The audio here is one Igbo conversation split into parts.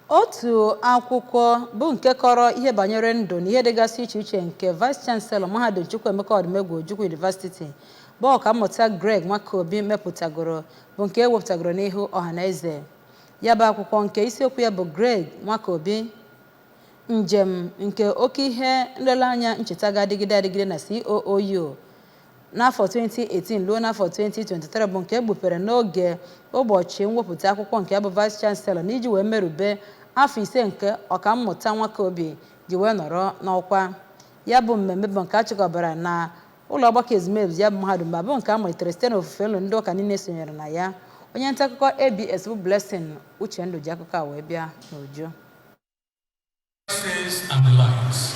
Otu akwụkwọ bụ nke kọrọ ihe banyere ndụ na ihe dịgasị iche iche nke Vice Chancellor Mahadum Chukwuemeka Odumegwu Ojukwu University, bụ Ọkammụta Greg Nwakobi mepụtagoro, bụ nke e wepụtagoro n'ihu ọhaneze. Ya bụ akwụkwọ, nke isiokwu ya bụ "Greg Nwakobi: Njem nke Oke Ihe Nlereanya Ncheta Ga-adịgide Adịgide na COOU n'afọ 2018 ruo n'afọ 2023", bụ nke e gbupere n'oge ụbọchị mwepụta akwụkwọ nke ya bụ Vice Chancellor n'iji wee merube afọ 5 nke Ọkammụta Nwakobi ji wee nọrọ n'ọkwa. Ya bụ mmemme bụ nke a chịkọbara na ụlọ ọgbakọ ezumezu ya bụ mahadum, ma bụ nke a malitere site n'ofufe nlu ndị ụka niile sonyere na ya. Onye nta akụkọ ABS bụ Blessing Uchendu ji akụkọ a wee bịa n'uju. And the lights.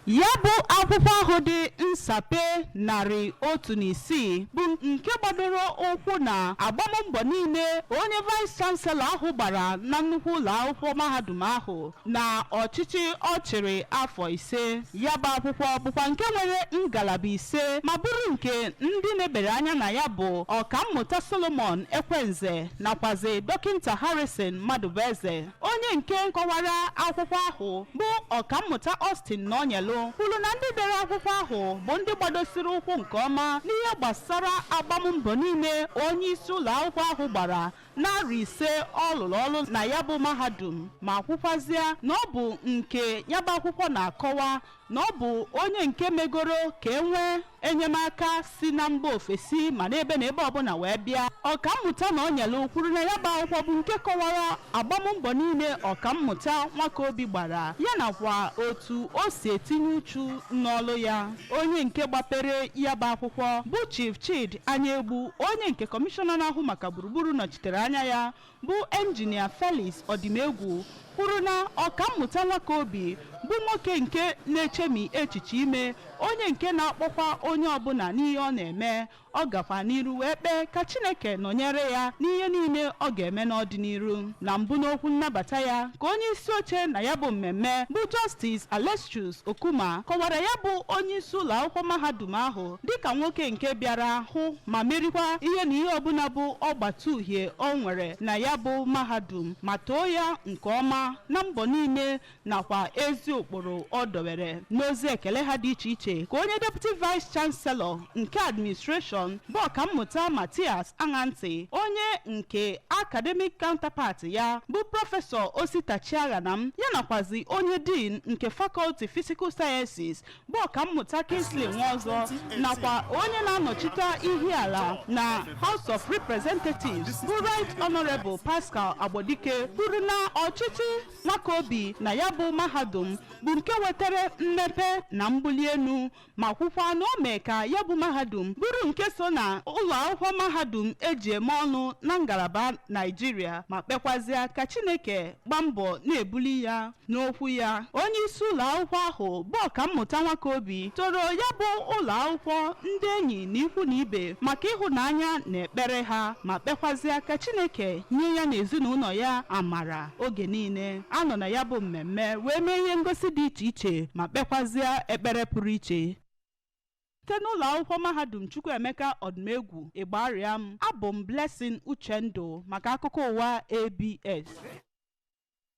Ya bụ akwụkwọ ahụ dị nsape 106 bụ nke gbadoro ụkwụ na agbammbọ niile onye vice chancellor ahụ gbara na nnukwu ụlọ akwụkwọ mahadum ahụ na ọchịchị ọ chịrị afọ 5. Ya bụ akwụkwọ bụkwa nke nwere ngalaba ise, ma bụrụ nke ndị na-ebere anya na ya bụ Ọkammụta Solomon Ekwenze nakwazi Dọkịnta Harrison Madụbeze. Onye nke kọwara akwụkwọ ahụ bụ Ọkammụta Austin Nọnyelu kwuru na ndị dere akwụkwọ ahụ bụ ndị gbadosiri ụkwụ nke ọma n'ihe gbasara agbammbọ niile onye isi ụlọ akwụkwọ ahụ gbara n'arọ 5 ọ lụrụ ọrụ na ya bụ mahadum, ma kwukwazie na ọ bụ nke ya bụ akwụkwọ na-akọwa na ọ bụ onye nke megoro ka e nwee enyemaka si na mba ofesi ma n'ebe na ebe ọbụla wee bịa. Ọkammụta na Onyelu kwuru na ya bụ akwụkwọ bụ nke kọwara agbammbọ niile Ọkammụta Nwakobi gbara, ya nakwa otu o si etinye uchu n'ọlụ ya. Onye nke gbapere ya bụ akwụkwọ bụ Chief Chid Anyaegbu, onye nke kọmishọna na-ahụ maka gburugburu nọchitere anya ya, bụ Enjinia Felix Ọdịmegwu, kwuru na Ọkammụta Nwakobi bụ nwoke nke na-echemi echiche ime, onye nke na-akpọkwa onye ọbụla n'ihe ọ na-eme. Ọ gakwa n'iru wee kpee ka Chineke nọnyere ya n'ihe niile ọ ga-eme n'ọdịnihu. Na mbụ n'okwu nnabata ya, ka onye isi oche na ya bụ mmemme, bụ Justice Alexius Okuma, kọwara ya bụ onye isi ụlọ akwụkwọ mahadum ahụ dịka nwoke nke bịara hụ ma merikwa ihe na ihe ọbụla bụ ọgbata uhie o nwere na ya bụ mahadum, ma too ya nke ọma na mbọ niile nakwa ezi ụkpụrụ ọ dowere. N'ozi ekele ha dị iche iche, ka onye deputy vice chancellor nke administration, bụ Ọkammụta Matias Aṅantị, onye nke academic counterpart ya bụ Prọfesọ Osita Chiaghanam, ya nakwazi onye dean nke faculty physical sciences, bụ Ọkammụta Kingsley Nwaọzọ, nakwa onye na-anọchite Ihiala na House of Representatives, bụ Right Honorable Pascal Agbodike, kwuru na ọchịchị Nwakobi na ya bụ mahadum bụ nke wetara mmepe na mbuli elu, ma kwukwa na o mee ka ya bụ mahadum bụrụ nke so na ụlọ akwụkwọ mahadum eji eme ọnụ na ngalaba Naijiria, ma kpekwazịa ka Chineke gbaa mbọ na-ebuli ya. N'okwu ya, onye isi ụlọ akwụkwọ ahụ, bụ Ọkammụta Nwakobi, toro ya bụ ụlọ akwụkwọ, ndị enyi na ikwu na ibe maka ịhụnanya na ekpere ha, ma kpekwazịa ka Chineke nye ya na ezinụlọ ya amara oge niile. Anọ na ya bụ mmemme wee mee ihe ngosi dị iche iche ma kpekwazịa ekpere pụrụ iche. Site n'ụlọ akwụkwọ mahadum Chukwuemeka Ọdụmegwu, Ịgbariam, abụ m Blessing Uchendu maka akụkọ ụwa ABS.